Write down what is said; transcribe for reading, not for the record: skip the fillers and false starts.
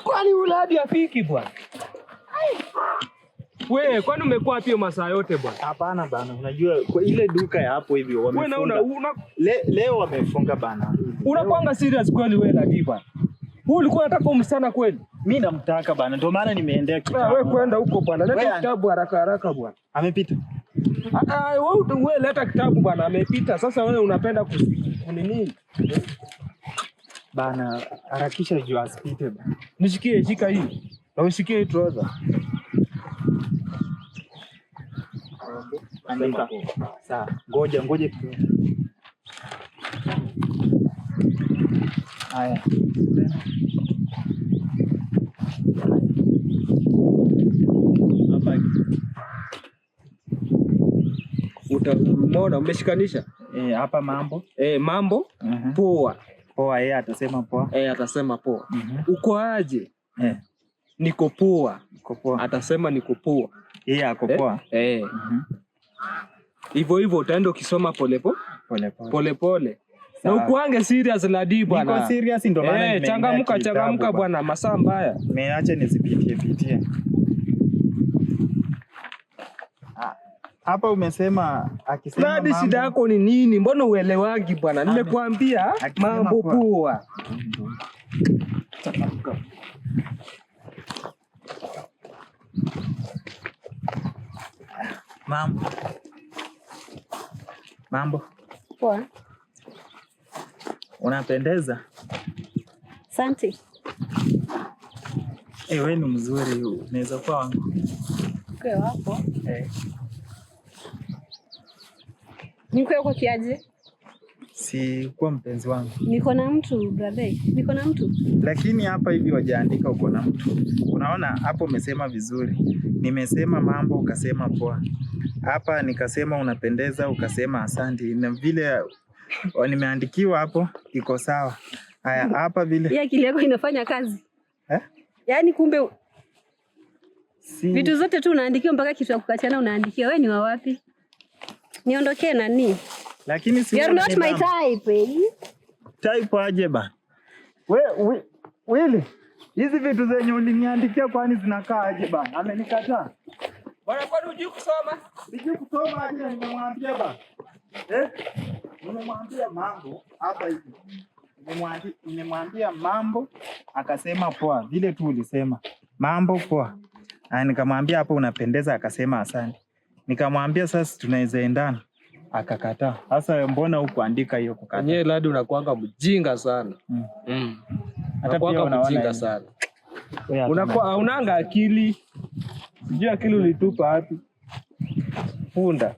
Kwani ule hadi afiki bwana? We, kwani umekuwa wapi masaa yote bwana? Hapana bana, unajua kwa ile duka ya hapo hivi Wewe na wamefunga. una Leo wamefunga bana. unakwanga serious kweli wewe Ladi bwana? Wewe ulikuwa unataka msichana kweli? Mimi namtaka bana, ndio maana nimeendea Ah, kitabu. wewe kwenda huko bwana. Leta Wewe- kitabu haraka haraka bwana. Amepita. Ah, ah, wewe leta kitabu bwana, amepita. Sasa wewe unapenda kunini? Bana, harakisha juu asipite bana. Nishikie, shika hii. Na ushikie hii trouser. Andika. Sawa, ngoja ngoja kidogo. Haya. Hapa Umeona umeshikanisha? eh, hapa mambo. Eh, mambo Mhm. poa. Poa, yeye atasema poa. Eh, atasema poa. Mhm. Uko aje? Eh, Niko poa. uko poa. Atasema niko poa. Yeye ako poa. Eh, Mhm. hivyo hivyo utaenda ukisoma polepo Pole pole. pole pole. Na Sawa. ukuange serious Ladi bwana. Niko serious ndio maana Eh, nimeendea changamka kitabu changamka bwana, masaa mbaya. Niache nizipitie pitie. Ah, hapa umesema akisema Ladi, mambo- shida yako ni nini? Mbona uelewagi bwana? Nimekuambia Akisema mambo poa. poa. Mambo. Mambo. Poa. Unapendeza. Asante. Eh, wewe ni mzuri, unaweza kuwa wangu. Kwe wako. Eh, Niko huko kiaje? si kuwa mpenzi wangu. Niko na mtu brother. Niko na mtu. Lakini hapa hivi wajaandika uko na mtu. Unaona hapo umesema vizuri. Nimesema mambo ukasema poa. Hapa nikasema unapendeza ukasema asante. Na vile nimeandikiwa hapo iko sawa. Haya hapa vile Hii akili yako inafanya kazi. eh? Yaani kumbe Si vitu zote tu unaandikiwa mpaka kitu ya kukachana unaandikiwa. Wewe ni wa wapi? Niondokee nani? Lakini si You are not my unanibamba. type. Eh? Type aje ba. We Wili, hizi vitu zenye uliniandikia kwani zinakaa aje bana? Amenikataa. Bwana, kwani hujui kusoma? Sijui kusoma aje, nimemwambia ba. Eh? Nimemwambia mambo hapa hivi. Nimemwambia mambo akasema poa, vile tu ulisema. Mambo poa. Ah, nikamwambia hapo unapendeza akasema asante. Nikamwambia sasa tunaweza endana. Akakataa. Sasa mbona hukuandika hiyo kukataa? Wenyewe Ladi unakuanga mjinga sana. Mm. Mm. Hata pia Unakuanga unaona mjinga hivi. sana. Wewe hata Unakuwa unanga akili. Sijui akili ulitupa wapi. Punda.